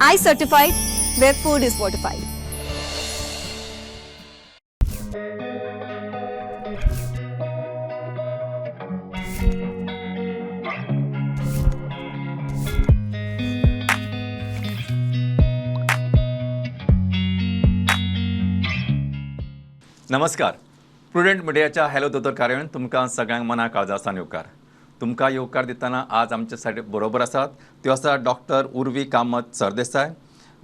I certified, where food is fortified. नमस्कार. Prudent मिडियाच्या hello दोतोर कार्यावळीन तुमकां सगळ्यांक मना काळजासान येवकार. तुमकां येवकार दितना आज आमचे सायडी बरोबर आसात त्यो आसा डॉक्टर उर्वी कामत सरदेसाय,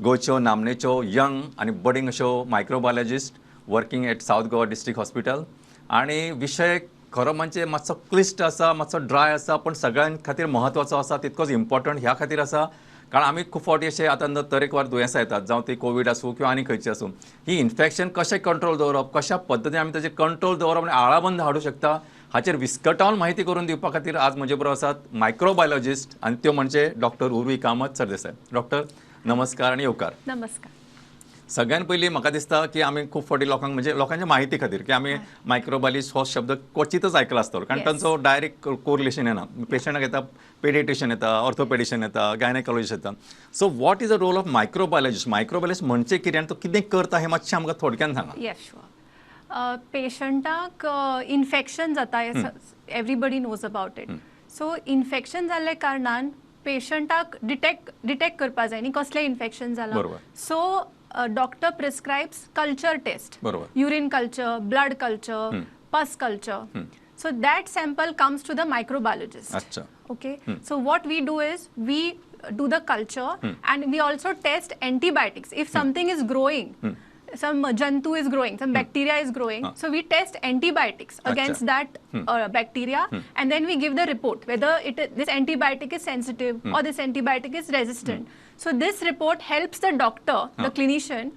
गोंयच्यो नामनेच्यो यंग आनी बडींग अश्यो microbiologist working at South Goa District Hospital. आनी विशय खरो म्हणजे मातसो क्लिश्ट आसा, मातसो ड्राय आसा, पूण सगळ्यां खातीर म्हत्वाचो आसा, तितकोच इम्पॉर्टंट ह्या खातीर आसा कारण आमी खूब फावटी अशे आतां तरेकवार दुयेंसां येतात, जावं ती कोवीड आसूं किंवा आनी खंयची आसूं, ही इन्फेक्शन कशें कंट्रोल दवरप, कशा पद्दतीन आमी ताचेर कंट्रोल दवरप आनी आळाबंद हाडूं शकता हाचेर विस्कटावन म्हायती करून दिवपा खातीर आज म्हजे बरोबर आसात मायक्रोबायोलॉजिस्ट आनी त्यो म्हणजे डॉक्टर उर्वी कामत सरदेसाय. डॉक्टर नमस्कार आनी येवकार. नमस्कार. सगळ्यात पयलीं म्हाका दिसता की आमी खूब फावटी लोकांक म्हणजे लोकांच्या म्हायती खातीर की आमी मायक्रोबायोलॉजिस्ट हो शब्द क्वचितच आयकला आसतलो, कारण तांचो डायरेक्ट कोरिलेशन येना. पेशंटाक येता, पेडिट्रिशन येता, ऑर्थोपेडिशन येता, गायनेकॉलॉजिस्ट येता. So what is the role of microbiologist? Microbiologist म्हणजे कितें आनी तो कितें करता हें मातशें आमकां थोडक्यान सांगा. येस, शुअर. पेशंटाक इन्फेक्शन जाता, everybody knows about it. So infection जाल्ल्या कारणान पेशंटाक डिटेक्ट करपा जाय न्ही कसलें इन्फेक्शन जालां. So doctor prescribes culture test, urine culture, blood culture, pus culture. So that sample comes to the microbiologist. Okay. So what we do is we do the culture and we also test antibiotics. If something is growing, some jantu is growing, some bacteria is growing, so we test antibiotics against that bacteria and then we give the report whether this antibiotic is sensitive or this antibiotic is resistant. So this report helps the doctor, the clinician,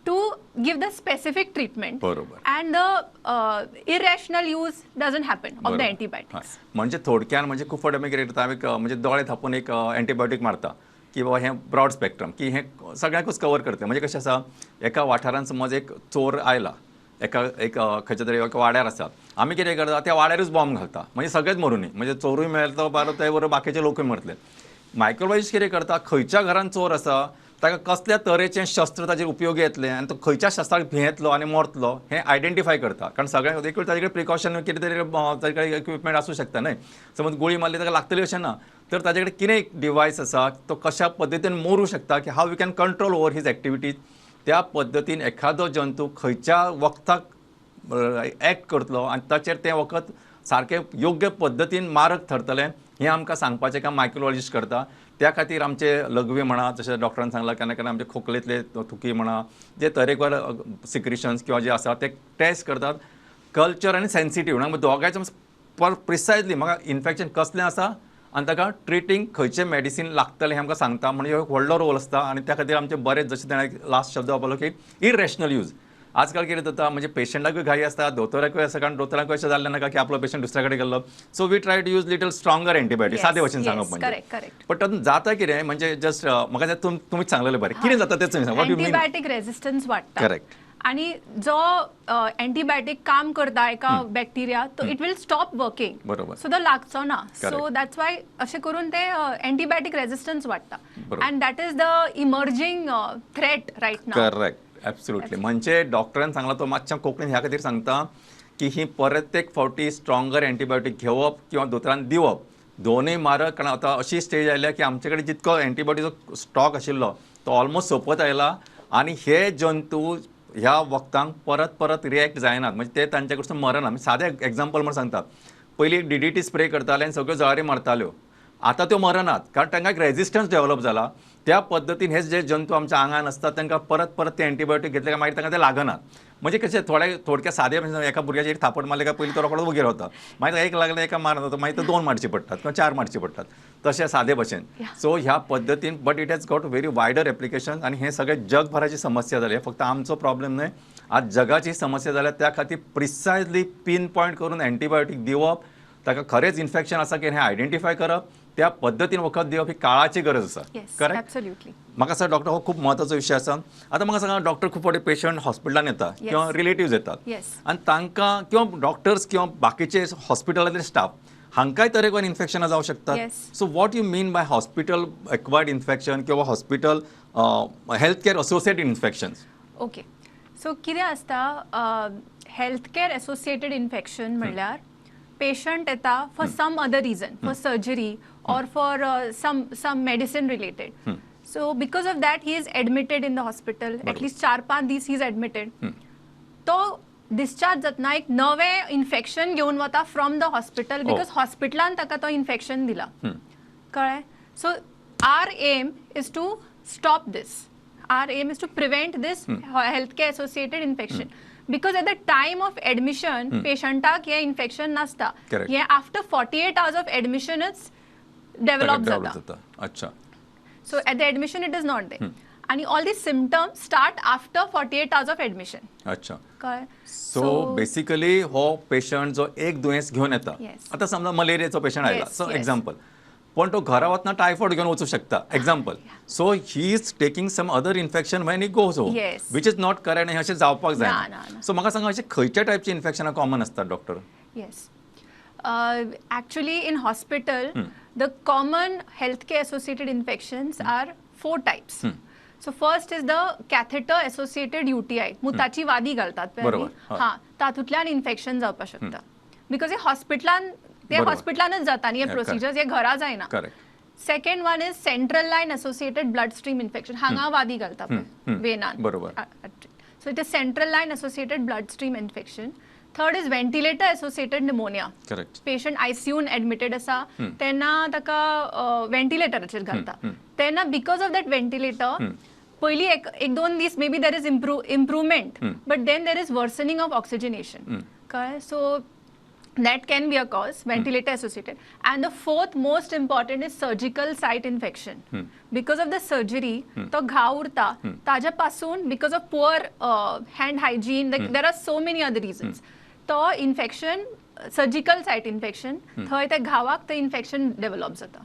to give the specific treatment. And the irrational use doesn't happen of the antibiotics. म्हणजे थोडक्यान म्हणजे खूब फावटी आमी कितें करता, आमी म्हणजे दोळे थापून एक एंटीबायोटीक मारता की बाबा हें ब्रॉड स्पेक्ट्रम की हें सगळ्यांकूच कवर करता. म्हणजे कशें आसा, एका वाठारान समज एक चोर आयला, एका एक खंयच्या तरी एका वाड्यार आसा, आमी कितें करता त्या वाड्यारूच बॉम्ब घालता, म्हणजे सगळेच मरुनी, म्हणजे चोरूय मेळटलो बरो ते बरोबर बाकीचे लोकूय मरतले. मायक्रोबायोलॉजिस्ट कितें करता, खंयच्या घरान चोर आसा ताका कसल्या तरेचें शस्त्र ताचेर उपयोगी येतलें आनी तो खंयच्या शस्त्राक भियेतलो आनी मरतलो हें आयडेंटिफाय करता. कारण सगळ्यांक एक वेळ ताजे कडेन प्रिकॉशन कितें तरी ताजे कडेन इक्विपमेंट आसूं शकता न्हय, समज गुळी मारली ताका लागतली अशें ना, तर ताजे कडेन कितें एक डिवायस आसा तो कशा पद्दतीन मरूं शकता की how you can control over his activities. त्या पद्दतीन एखादो जंतू खंयच्या वखदाक एक्ट करतलो आनी ताचेर तें वखद सारकें योग्य पद्दतीन मारक थरतलें हें आमकां सांगपाचें काम मायक्रोबायोलॉजिस्ट करता. त्या खातीर आमचे लघवी म्हणा, जशें डॉक्टरान सांगलां, केन्ना केन्ना आमचे खोकलेंतले थुकी म्हणा, जे तरेकवार सिक्रिशन्स किंवा जे आसा ते टेस्ट करतात. कल्चर आनी सेन्सिटीव दोगांयचो प्रिसायजली म्हाका इन्फेक्शन कसलें आसा आनी ताका ट्रिटींग खंयचें मेडिसीन लागतलें हें आमकां सांगता. म्हणजे हो एक व्हडलो रोल आसता आनी त्या खातीर आमचे बरेच, जशें ताणें लास्ट शब्द वापरलो की इरेशनल यूज. आजकाल कितें जाता म्हणजे पेशंटाकूय घाई आसता, दोतोराकूय आसता, कारण दोतोराकूय अशें जाल्लें नाका की आपलो पेशंट दुसऱ्या कडेन गेल्लो. So we try to use little stronger antibiotic, सादे भाशेन सांगप म्हणजे. बट तातूंत जाता कितें म्हणजे जस्ट म्हाका तुमीच सांगलेलें बरें, कितें जाता तें तुमी सांगा. एंटीबायोटीक रेजिस्टन्स वाडटा. करेक्ट. आणि जो एंटीबायोटीक काम करता एका बॅक्टेरिया तो it will stop working, so तो लागचो ना. सो that's why अशें करून ते एंटीबायोटीक रेजिस्टन्स वाडटा and that is the emerging threat right now. Correct, absolutely. म्हणजे डॉक्टरान सांगला तो मातशें कोंकणीन ह्या खातीर सांगता की ही परत एक फावटी स्ट्रॉंगर एंटीबायोटीक घेवप किंवा दोतोरान दिवप दोनूय मारक. कारण आतां अशी स्टेज आयल्या की आमचे कडेन जितको एंटीबायोटीचो स्टॉक आशिल्लो तो ऑलमोस्ट सोंपत आयला आनी हे जंतू ह्या वखदांक परत परत रिएक्ट जायनात, म्हणजे ते तांचे कडसून मरना. सादें एग्जाम्पल म्हण सांगता, पयलीं DDT spray करताले आनी सगळ्यो जळारी मरताल्यो, आतां त्यो मरनात कारण तांकां एक रेजिस्टन्स डेवलप जाला. त्या पद्दतीन हे जे जंतू आमच्या आंगान आसतात तांकां परत परत ते एंटीबायोटीक घेतले काय मागीर तांकां ते लागनात. म्हणजे कशें थोडे थोडक्या सादे भाशेन एका भुरग्याचेर एक थापट मारले काय पयलीं तो रोकडो वगैरे वता, मागीर एक लागले एका मारना मागीर तो दोन मारची पडटात किंवा चार मारची पडटात, तशें सादे भाशेन. सो ह्या पद्दतीन but it has got very wider application आनी हें सगळें जगभराची समस्या जाली, फक्त आमचो प्रॉब्लेम न्हय, आज जगाची समस्या जाल्या. त्या खातीर प्रिसायजली पीन पॉयंट करून एंटीबायोटीक दिवप, ताका खरेंच इन्फेक्शन आसा की हें आयडेंटिफाय करप, त्या पद्दतीन वखद दिवप ही काळाची गरज आसा. करेक्ट. म्हाका सर डॉक्टर हो खूब म्हत्वाचो विशय आसा. आतां म्हाका सांगा डॉक्टर, खूब फावटी पेशंट हॉस्पिटलान येता किंवा रिलेटिव्ज येतात आनी तांकां किंवा डॉक्टर्स किंवा बाकीचे हॉस्पिटलांतले स्टाफ हांकांय तरेकवार इन्फेक्शनां जावं शकतात. So what you mean by hospital acquired infection किंवा hospital health care associated infections? Okay, so कितें आसता, हेल्थ केअर एसोसिएटेड इन्फेक्शन म्हणल्यार पेशंट येता for some other reason, for surgery or for some medicine related. So because of that he is admitted in the hospital. At least 4-5 दीस he is admitted. तो discharge जातना एक नवें infection घेवन वता from the hospital, because हॉस्पिटलान ताका तो इन्फेक्शन दिला, कळ्ळें? So our aim is to stop this. Our aim is to prevent this health care associated infection, because at the time of admission पेशंटाक हें इन्फेक्शन नासता. हें आफ्टर 48 hours of एडमिशनच develop जाता. जाता, अच्छा. So at the admission it is not there आणि all the symptoms start after 48 hours of admission. कळ्ळें? So basically हो पेशंट जो एक दुयेंस घेवन येता, आतां समजा मलेरियाचो पेशंट आयला, सो एग्जाम्पल, पण तो घरा वतना टायफॉइड घेवन वचूं शकता, example. So he is taking some other infection when he goes home, which is not correct. अशें जावपाक ना, जायना. ना, ना. सो म्हाका सांगा, अशें खंयच्या टायपची इन्फेक्शनां कॉमन आसतात, doctor? Yes. Actually, in hospital, the common healthcare associated infections are four types. So first is the catheter associated UTI. मुताची वादी घालतात पळय आमी. हा. हा, तातूंतल्यान इन्फेक्शन जावपाक शकता, because हे हॉस्पिटलान ते हॉस्पिटलानच जाता न्ही हे प्रोसिजर्स, हे घरा जायना. Second one is central line associated blood stream infection. हांगा वादी घालता पळय वेनान. So it is central line associated blood stream infection. Third is ventilator associated pneumonia. Patient आयसीयून admitted आसा तेन्ना ताका व्हेंटिलेटराचेर घालता, तेन्ना because of that ventilator पयलीं एक एक दोन दीस maybe there is improvement, but then there is worsening of oxygenation, कळ्ळें? So that can be a cause, ventilator associated. And the fourth most important is surgical site infection. Because of the surgery तो घाव उरता, ताज्या पासून, because of poor hand hygiene, there are so many other reasons, तो infection, surgical site infection, थंय त्या घावाक ते इन्फेक्शन डेव्हलप जाता.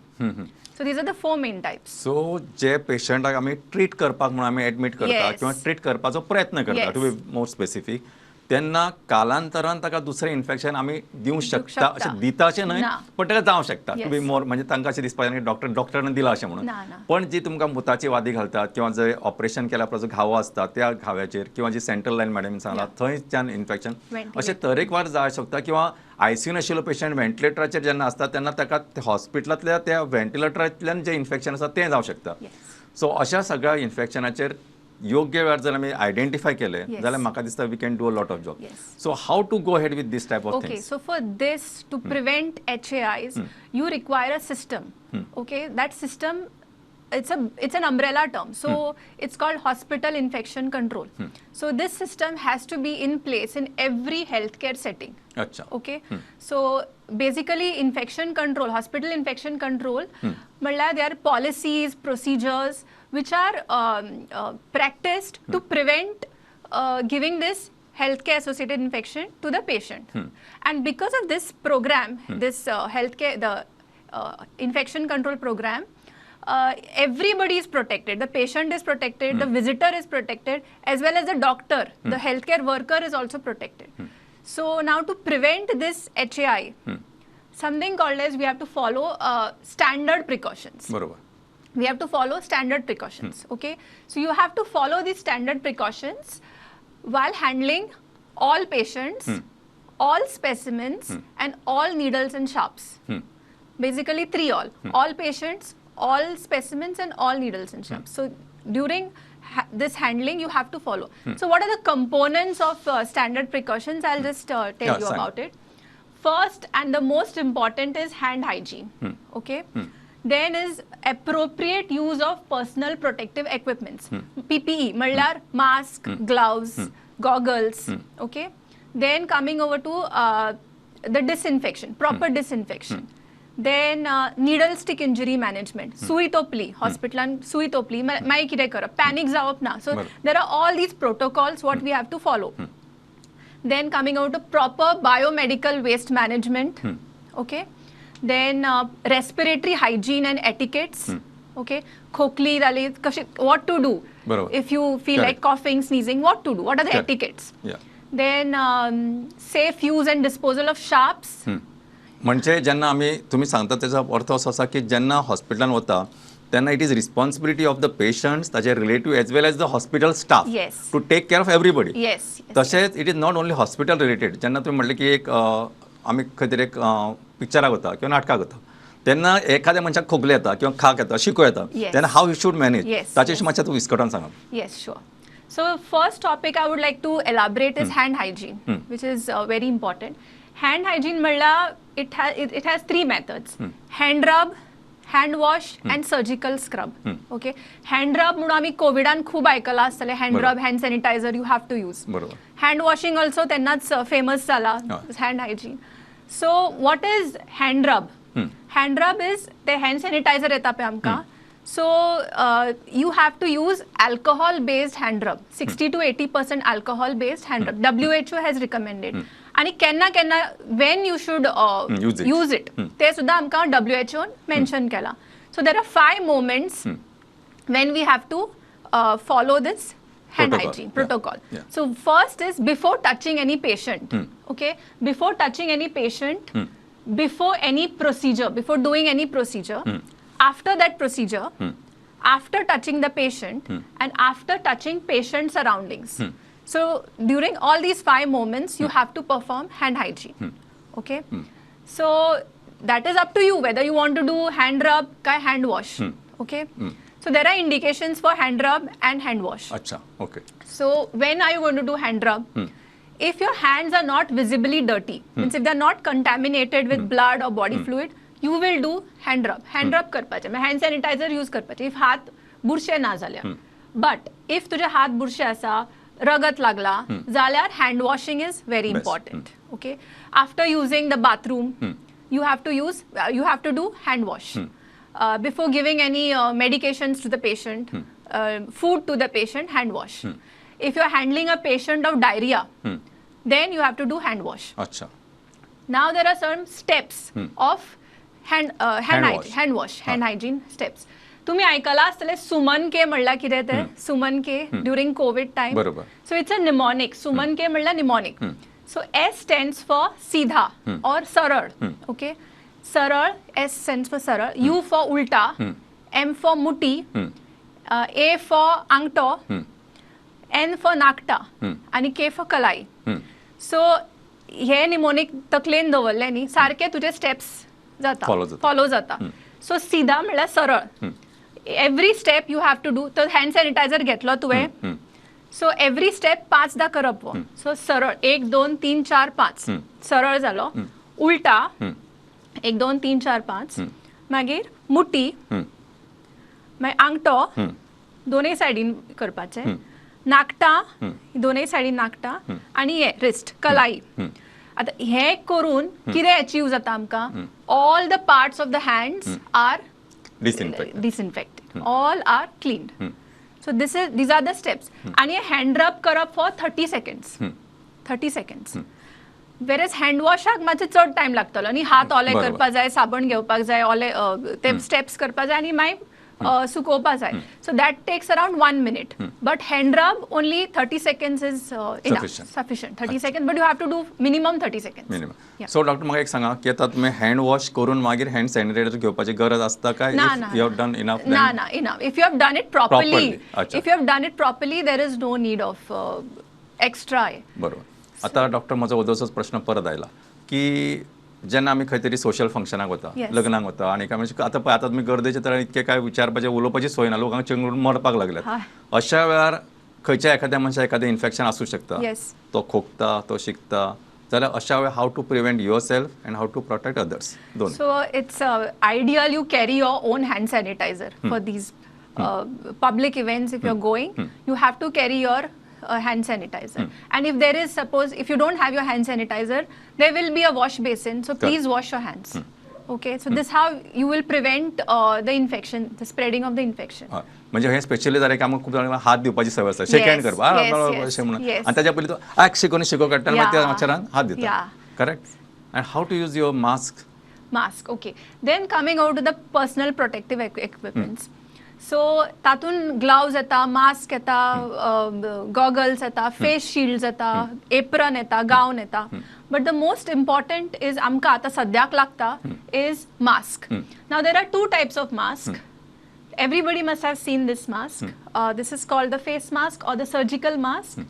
So these are the four main types. So जे पेशंटाक आमी ट्रीट करपाक म्हणून आमी एडमीट करता किंवा ट्रीट करपाचो प्रयत्न करता, टू बी मोर स्पेसिफीक, तेन्ना कालांतरान ताका दुसरें इन्फेक्शन आमी दिवंक शकता. शकता. अशें दिता अशें न्हय, ना. पण ताका जावं शकता, टू बी मोर, म्हणजे तांकां अशें दिसपाक जायना की डॉक्टर डॉक्टरान दिला अशें म्हणून. ना, ना. पण जी तुमकां मुताची वादी घालतात किंवा जे ऑपरेशन केल्या उपरांत जो घावो आसता त्या घाव्याचेर किंवा जी सेंट्रल लायन मॅडम सांगला थंयच्यान इन्फेक्शन Ventilator. अशें तरेकवार जावं शकता. किंवा आयसीयून आशिल्लो पेशंट व्हेंटिलेटराचेर जेन्ना आसता तेन्ना ताका हॉस्पिटलांतल्या त्या व्हेंटिलेटरांतल्यान जें इन्फेक्शन आसा तें जावं शकता. सो अशा सगळ्या इन्फेक्शनाचेर योग्य वेळार जर आमी आयडेंटिफाय केले जाल्यार म्हाका दिसता we can do a lot of job. So how to go ahead with this type of things? So for this, to prevent HAIs, you require a system. Okay, that system, it's an umbrella term. So it's called hospital infection control. So this system has to be in place in every healthcare setting. Okay, so basically infection control, hospital infection control, म्हणल्यार there are policies, procedures which are practiced to prevent giving this healthcare associated infection to the patient. And because of this program, this healthcare, the infection control program, everybody is protected. The patient is protected, the visitor is protected, as well as the doctor, the healthcare worker is also protected. So now to prevent this HAI, something called as we have to follow standard precautions. We have to follow standard precautions. Okay, so you have to follow these standard precautions while handling all patients, all specimens, and all needles and sharps. Basically three all. All patients, all specimens, and all needles and sharps. So during this handling you have to follow. So what are the components of standard precautions? I'll just tell you सांग. About it. First and the most important is hand hygiene. Okay. Then is appropriate use of personal protective equipments. PPE, म्हणल्यार mask, gloves, goggles. Okay. Then coming over to the disinfection, proper disinfection. Then needle stick injury management. सुई तोपली, हॉस्पिटलान सुई तोपली, मागीर कितें करप, panic जावप ना. So there are all these protocols what we have to follow. Then coming out to proper biomedical waste management. Okay. Then respiratory hygiene and etiquettes. Okay. खोकली जाली कशें, what to do if you feel like coughing, sneezing, what to do, what are the etiquettes. Then safe use and disposal of sharps. म्हणजे जेन्ना आमी तुमी सांगता तेजो अर्थ असो आसा की जेन्ना हॉस्पिटलान वता तेन्ना it is responsibility of the patients, ताजे relative as well as the hospital staff to take care of everybody. तशेंच it is not only hospital related. जेन्ना तुमी म्हणलें की एक आमी खंय तरी एक पिक्चराक वता किंवा नाटकाक वता तेन्ना एखाद्या मनशाक खोकले येता किंवा खाक येता, शिको येता, तेन्ना how you should manage, ताचे विशीं मातशें तूं विस्कटावन सांगा. Yes, sure. So first topic I would like to elaborate is hand hygiene, which is very important. Hand hygiene म्हणल्यार it has three methods: hand rub, hand wash and surgical scrub. Okay, hand rub म्हणून आमी कोविडान खूब आयकलां आसतलें. Hand rub, hand sanitizer you have to use. Hand washing also तेन्नाच famous जाला, hand hygiene. So what is hand rub? Hand rub is ते hand sanitiser येता पळय आमकां. So you have to use alcohol based hand rub, 60 to 80% alcohol based hand rub WHO has recommended. आनी केन्ना केन्ना when you should use it. Use it ते सुद्दां आमकां डब्ल्यू एच ओन मेन्शन केलां. So there are five moments when we have to follow this hand protocol. Hygiene protocol. So first is before touching any patient. Okay, before touching any patient, before any procedure, before doing any procedure, after that procedure, after touching the patient, and after touching patient surroundings. So during all these five moments, you have to perform hand hygiene. Okay, so that is up to you whether you want to do hand rub काय hand wash. Okay, so there are indications for hand rub and hand wash. अच्छा okay So when are you going to do hand rub? If your hands are not visibly dirty, means if they are not contaminated with blood or body fluid, you will do hand rub. Hand rub करपाचें, मागीर hand sanitizer use करपाचें if हात बुरशे ना जाल्यार. But if तुजे हात बुरशे आसा, रगत लागला जाल्यार hand washing is very Best. Important. Okay, after using the bathroom, you have to do hand wash. Before giving any medications to the patient, food to the patient, hand wash. If you're handling a patient of diarrhea, then you have to do hand wash. अच्छा Now there are some steps of hand Hand hygiene, wash. Hand wash, hand hygiene steps. तुम्ही ऐकला आसतलें Suman K म्हणल्यार कितें तें, Suman K during Covid time. So it's a mnemonic. Suman K म्हणल्यार mnemonic. So S stands for सीधा और सरळ. Okay, सरळ, एस स्टँड्स फॉर सरळ, you for उलटा, एम फॉर मुठी, ए फॉर आंगठो, एन फॉर नाकटा आनी के फॉर कलाई. सो हे निमोनीक तकलेन दवरलें न्ही, सारके तुजे स्टेप्स जाता. Follow जाता. फॉलो जाता. सो सीधा म्हणल्यार सरळ, every step you have to do. तर हँड सॅनिटायझर घेतलो तुवें, सो एवरी स्टेप पांचदा करप हो. सो सरळ एक, दोन, तीन, चार, पांच, सरळ जालो. उलटा एक, दोन, तीन, चार, पांच. मागीर मुठी, मागीर आंगठो दोनूय सायडीन करपाचें, नाकटां दोनूय सायडीन नाकटां आनी हे रिस्ट, कलाई. आतां हें करून कितें अचीव जाता आमकां? All the parts of the hands are disinfect. Disinfected, all are cleaned. So this is these are the steps. आणि हँड रब करप for 30 seconds, 30 seconds, whereas hand वॉशाक मातशें चड टायम लागतलो न्ही. हात ओले करपा जाय, साबण घेवपाक जाय, ओले ते स्टेप्स करपा जाय आनी मागीर सुकोवपा जाय. So that takes around one minute, but hand rub only 30 seconds is Sufficient. Sufficient, 30 second, but you have to do minimum 30 seconds. Minimum. So doctor, म्हाका एक सांगा की आतां तुमी हँड वॉश करून मागीर हँड सॅनिटायझर घेवपाची गरज आसता काय ना, ना. You have done enough? ना ना, enough. If you have done it properly. Properly, अच्छा. If you have done it properly, there is no need of extra. बरोबर. आतां डॉक्टर, म्हजो ओदोसोच प्रश्न परत आयला की जेन्ना आमी खंय तरी सोशल फंक्शनाक वता, लग्नाक वता आनी काय म्हणजे आतां पळय, आतां तुमी गर्देचे तर इतके काय विचारपाचें, उलोवपाची सोय ना, लोकांक चेंगरून मरपाक लागल्यात. अशा वेळार खंयच्या एखाद्या मनशाक एखादें इन्फेक्शन आसूं शकता. तो खोकता, तो शिंकता जाल्यार अशा वेळार how to prevent yourself and how to protect others, दोन. So it's ideal you carry your own hand sanitizer for these public events. If you're going, you have to carry your hand sanitizer. And if there is, suppose, if you don't have your hand sanitizer, there will be a wash basin. So please wash your hands. Okay, so this how you will prevent the infection, the spreading of the infection. हय, म्हणजे हे specially जालें की आमकां खूब जाणांक हात दिवपाची सवय आसता, शेक हँड करपा अशें म्हणून, आनी ताच्या पयलीं तो आक शिकोवन शिको काडटा आनी मागीर त्या मच्छरान हात दिता. Correct. And how to use your mask? Mask, okay. Then coming out to the personal protective equipments. So तातून ग्लव्ज येता, मास्क येता, गॉगल्स येता, फेस शिल्ड येता, एप्रन येता, गावन येता. But the most important is आमकां आतां सद्याक लागता is mask. Now there are two types of mask. Everybody must have seen this mask. This is called the face mask or the surgical mask,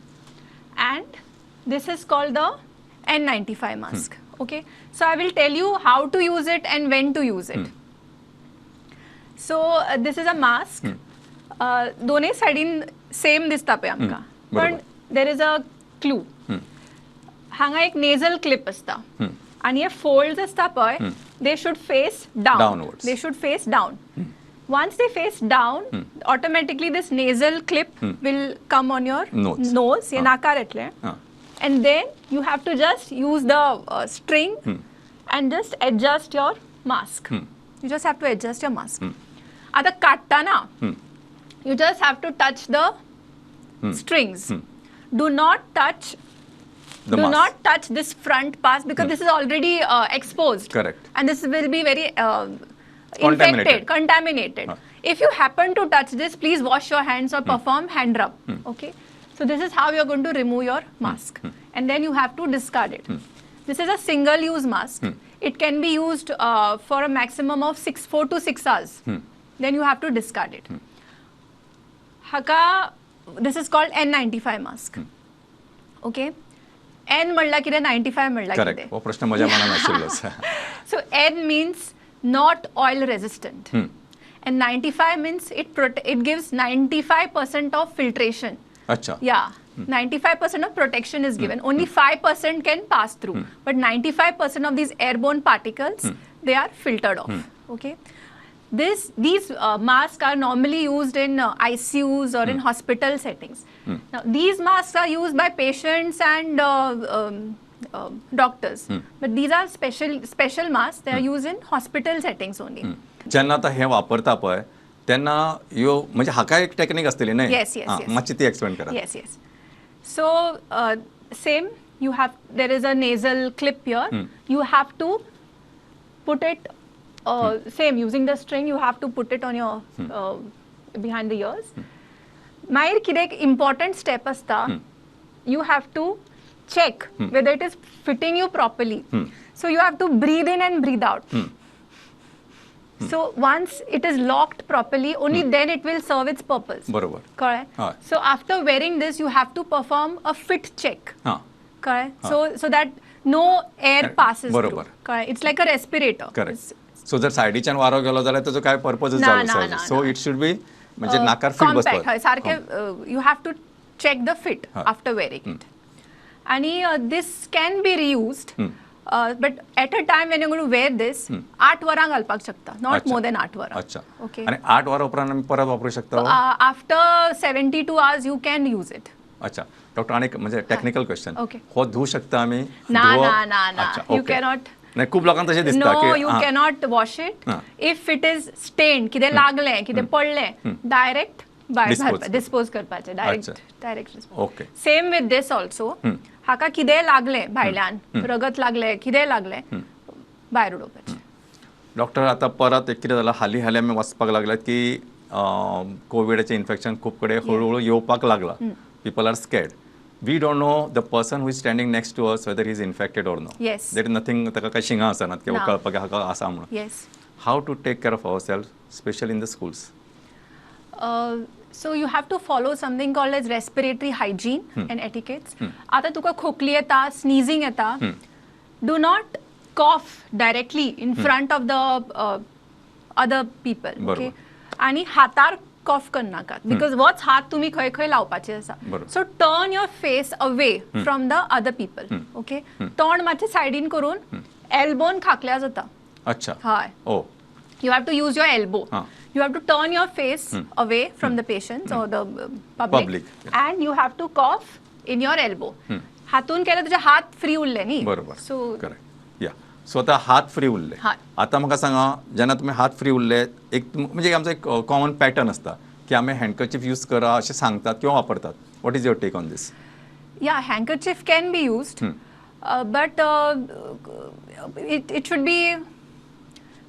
and this is called the N95 mask. Okay, so I will tell you how to use it and when to use it. So this is a mask. दोन्ही सायडीन same दिसता पळय आमकां, पण there is a clue. हांगा एक nasal clip आसता आनी हे फोल्ड्स आसता पळय, they should face down. They should face down. Once they face down, automatically this nasal clip will come on your nose. हे नाकार येतलें. And then you have to just use the string and just adjust your mask. You just have to adjust your mask. आता काडटना you just have to touch the strings. Do not touch the do mask. Not touch this front part because this is already exposed. Correct. And this will be very infected, contaminated. If you happen to touch this, please wash your hands or perform hand rub. Okay. So this is how you are going to remove your mask. And then you have to discard it. This is a single use mask. It can be used for a maximum of 4 to 6 hours. Then you have to discard it. Haka, this is called N95 mask. Okay. N म्हणला कितें, 95 म्हणला कितें? Correct. हो प्रश्न म्हज्या मनान आशिल्लोच. So N means not oil resistant. And 95 means it gives 95% of filtration. अच्छा. Yeah. 95% of protection is given. Only 5% can pass through. But 95% of these airborne particles, they are filtered off. Okay. These masks are normally used in ICUs or in hospital settings. Now, these masks are used by patients and doctors. But these are special masks. They are used in hospital settings only. जेन्ना आतां हें वापरता पळय तेन्ना ह्यो म्हणजे हाका एक टेक्नीक आसतली न्हय? Yes, yes, yes. मातशी ती एक्सप्लेन करा. Yes, yes. So same, you have, there is a nasal clip here. You have to put it same using the string. You have to put it on your behind the ears. मागीर कितें एक important step आसता, you have to check whether it is fitting you properly. So you have to breathe in and breathe out. So once it is locked properly, only then it will serve its purpose. बरोबर. कळ्ळें? So after wearing this, you have to perform a fit check. कळ्ळें? So that no air passes through. कळ्ळें? It's like a respirator. Correct. So जर सायडीच्यान वारो गेलो जाल्यार ताचो काय पर्पजच जालो. सो it should be म्हणजे नाकार फिट बसपाक. हय, सारकें you have to check the fit after wearing it. आनी this can be reused. But at a time when you going to wear this, 8 वरां घालपाक शकता, not more than 8 वरां. अच्छा. ओके. आनी 8 वरां उपरांत आमी परत वापरूं शकता? After 72 hours you can use it. अच्छा. डॉक्टर आनी एक म्हणजे टेक्निकल क्वेश्चन, हो धुवू शकता आमी? ना ना ना ना, you cannot. नाही, खूप लोकांक तशें दिसता की no, you cannot wash it. If it is stained, कितें लागलें, कितें पडलें, डायरेक्ट भायर डिस्पोज करपाचें, direct direct. Okay. Same with this also. हाका कितेंय लागलें भायल्यान, रगत लागलें, कितेंय लागलें, भायर उडोवपाचें. डॉक्टर आतां परत एक कितें जालां, हालीं हालीं आमी वाचपाक लागल्यात की कोविडाचें इन्फेक्शन खूब कडेन हळू हळू येवपाक लागलां. People are scared. We don't know the person who is standing next to us whether he is infected or no. Yes. There is nothing, ताका कांय शिंगां आसनात किंवा कळपाक हाका आसा म्हणून. Yes. How to take care of our self, specially in the schools? So you have to follow something called as respiratory hygiene and etiquettes. आता तुका खोकली येता, sneezing येता, do not cough directly in front of the other people. Okay. आणि हातार कॉफ करनाकात, because वच हात तुम्ही खंय खंय लावपाचे आसा. So turn your face away from the other people. Okay. तोंड मातशें सायडीन करून एल्बोन खाकल्या जाता. अच्छा. हय. You have to use your elbow. You have to turn your face away from the patients or the public. And you have to cough in your elbow. हातून केलं तुझे हात फ्री उरले न्ही. बरोबर. So correct. या. सो आता हात फ्री उरले. आता म्हाका सांगा, जेन्ना तुमी हात फ्री उरले, एक म्हणजे आमचो एक कॉमन पॅटर्न आसता की आमी हँडकचीफ यूज करा अशें सांगतात किंवा वापरतात. What is your take on this? Yeah, handkerchief can be used, but it should be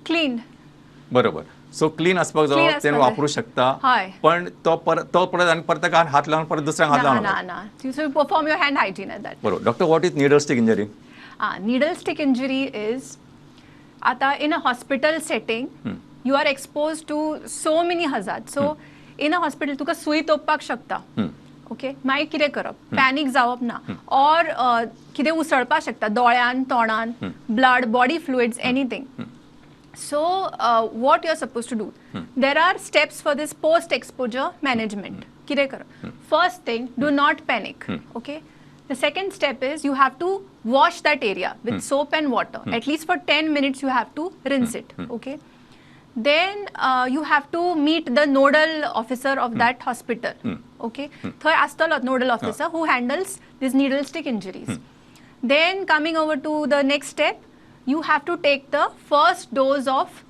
clean. बरोबर. सो क्लीन आसपाक जावो, ते वापरू शकता, पण तो परत आनी परत ताका हात लावन परत दुसऱ्यांक हात लावन ना ना, you should perform your hand hygiene at that. बरोबर. Doctor, what is needle stick injury? Needle stick injury is आता in a hospital setting you are exposed to so many hazard. So in a hospital तुका सुई तोपपाक शकता, okay, मागीर कितें करप, panic जावप ना, ऑर कितें उसळपाक शकता दोळ्यान, तोंडान, blood, body fluids, anything. So what you are supposed to do, there are steps for this post exposure management. कितें करप, first thing, do not panic, okay. The second step is you have to wash that area with soap and water. At least for 10 minutes you have to rinse it, okay. Then you have to meet the nodal officer of that hospital, okay. थंय आसतलो nodal officer who handles these needle stick injuries. Then coming over to the next step, you have to take the first dose of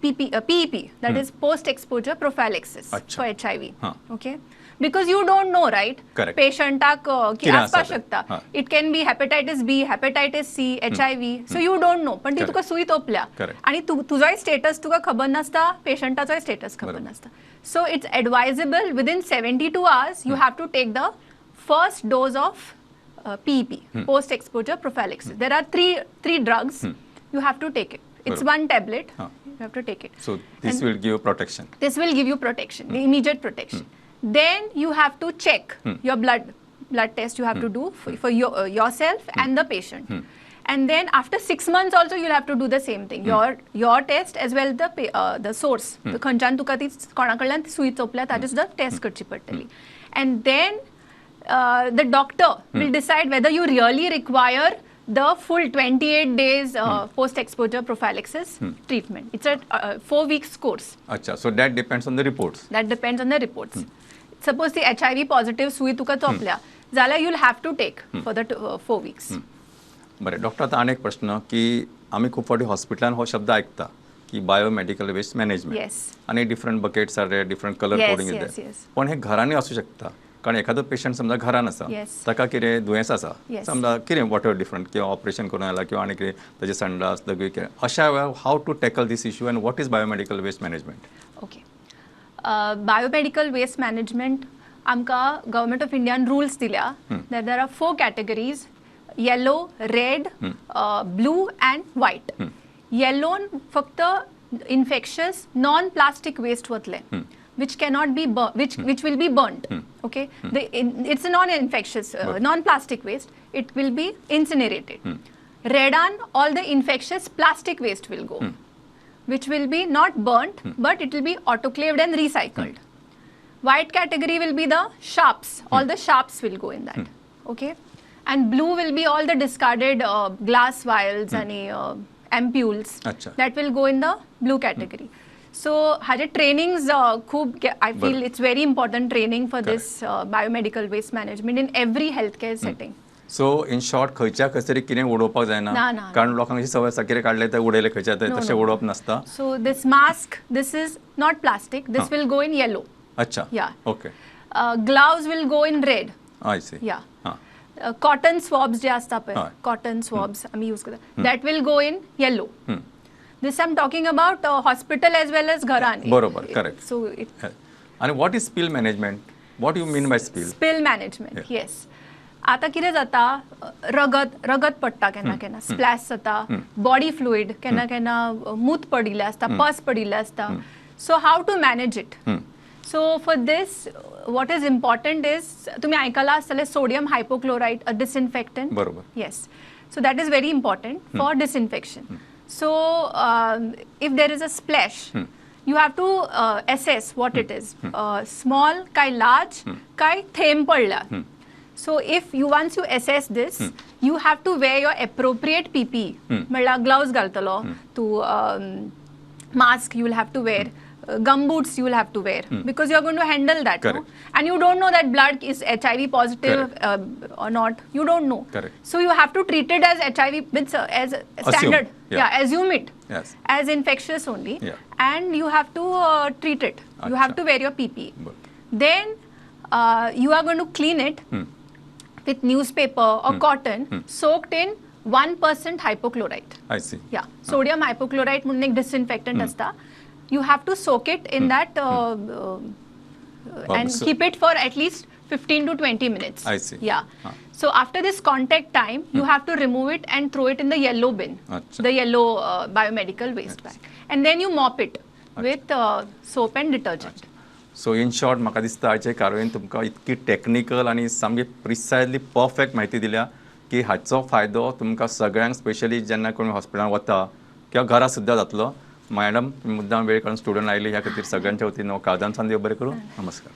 PEP, that is post exposure prophylaxis for HIV, okay. Because you don't know, right? Correct. पेशंटाक कितें आसपाक आसा तें. शकता, हा. It can be hepatitis B, hepatitis C, HIV, so you don't know. पण ती तुका सुई तोपल्या आणि तुजोय स्टेटस तुका खबर नासता, पेशंटाचोय स्टेटस खबर नासता. So it's advisable within 72 hours you have to take the first dose of PEP, post exposure prophylaxis. There are three drugs, you have to take it. It's one tablet, you have to take it. So this will give protection. This will give you protection, the immediate protection. Then you have to check your blood test you have to do for yourself and the patient. And then after 6 months also you'll have to do the same thing. Your test as well the source. खंयच्यान तुका ती कोणा कडल्यान सुई चोपल्या ताजी सुद्दां taste करची पडटली. And then the doctor will decide whether you really require the full 28 days post exposure prophylaxis treatment. It's a 4 weeks course. अच्छा, so that depends on the reports. That depends on the reports. Suppose ती HIV positive सुई तुका चोपल्या जाल्यार you'll have to take for the 4 weeks. बरें doctor, आतां आनी एक प्रश्न की आमी खूब फावटी हॉस्पिटलान हो शब्द आयकता की बायोमेडिकल वेस्ट मॅनेजमेंट. Yes. आनी different buckets are there, different colour coding is there. पण हे घरांनी आसूं शकता, कारण एखादो पेशंट समजा घरान आसा, ताका कितें दुयेंस आसा, समजा कितें what ever different, किंवा ऑपरेशन करून आयला किंवा आनी कितें ताजे संडास लघवी कितें, अशा वेळार how to tackle this issue and what is biomedical waste management? Okay, biomedical waste management आमकां गव्हर्मेंट ऑफ इंडियान रुल्स दिल्या. There are 4 categories, yellow, red, blue and white. येलोन फक्त इन्फेक्शस नॉन प्लास्टीक वेस्ट वतलें, which cannot be which will be burnt. Okay, it's a non-infectious, non-plastic waste. It will be incinerated. Red on all the infectious plastic waste will go, which will be not burnt, but it will be autoclaved and recycled. White category will be the sharps. All the sharps will go in that. Okay, and blue will be all the discarded glass vials and ampules. That will go in the blue category. So हाजे trainings खूब, I feel it's very important training for this biomedical waste management in every health care setting. So in short, खंयच्या खंय तरी कितें उडोवपाक जायना, कारण लोकांक अशी संवय आसा कितें काडलें तें उडयलें खंयच्या थंय, तशें उडोवप नासता. So this mask, this is not plastic, this will go in yellow. अच्छा, yeah, okay. Gloves will go in red. I see. Yeah. Cotton swabs जे आसता पळय, कॉटन स्वॉब्स आमी यूज करता, that will go in yellow. This I'm talking about hospital as well as घरान. बरोबर, correct. So it. And what is spill management? What do you mean by spill? Spill management, yes. आता कितें जाता, रगत पडटा केन्ना केन्ना, स्प्लॅश जाता, बॉडी फ्लुइड केन्ना केन्ना मूत पडिल्लें आसता, पस पडिल्लें आसता. So how to manage it? So for this what is important is, तुमी आयकलां आसतलें सोडियम हायपोक्लोरायड, अ डिसइन्फेक्टंट. बरोबर. Yes, so that is very important for disinfection. So if there is a splash, you have to assess what it is, small काय large, काय थेंब पडला. So if you once you assess this, you have to wear your appropriate PPE. म्हणल्यार gloves घालतलो तूं, mask you will have to wear, gumboots you will have to wear, because you are going to handle that. No? And you don't know that blood is HIV positive or not. You don't know. Correct. So you have to treat it as HIV with, as standard. Yeah. Yeah, assume it as infectious only. Yeah. And you have to treat it. You have to wear your PPE. Then you are going to clean it with newspaper or cotton soaked in 1% hypochlorite. I see. Yeah. Sodium hypochlorite म्हणून एक disinfectant असता. You have to soak it in that and keep it for at least 15 to 20 minutes. I see. Yeah. So after this contact time, you have to remove it and throw it in the yellow bin, the yellow biomedical waste bag. And then you mop it with soap and detergent. So in short, म्हाका दिसता आयचे कारवायेन तुमकां इतकी technical आनी सामकी precisely perfect म्हायती दिल्या की हाचो फायदो तुमकां सगळ्यांक, स्पेशली जेन्ना कोण हॉस्पिटलान वता किंवा घरा सुद्दां जातलो. मॅडम, तुमी मुद्दाम वेळ काडून स्टुडंट आयली, ह्या खातीर सगळ्यांच्या वतीन काळजांतल्यान देव बरें करूं. नमस्कार.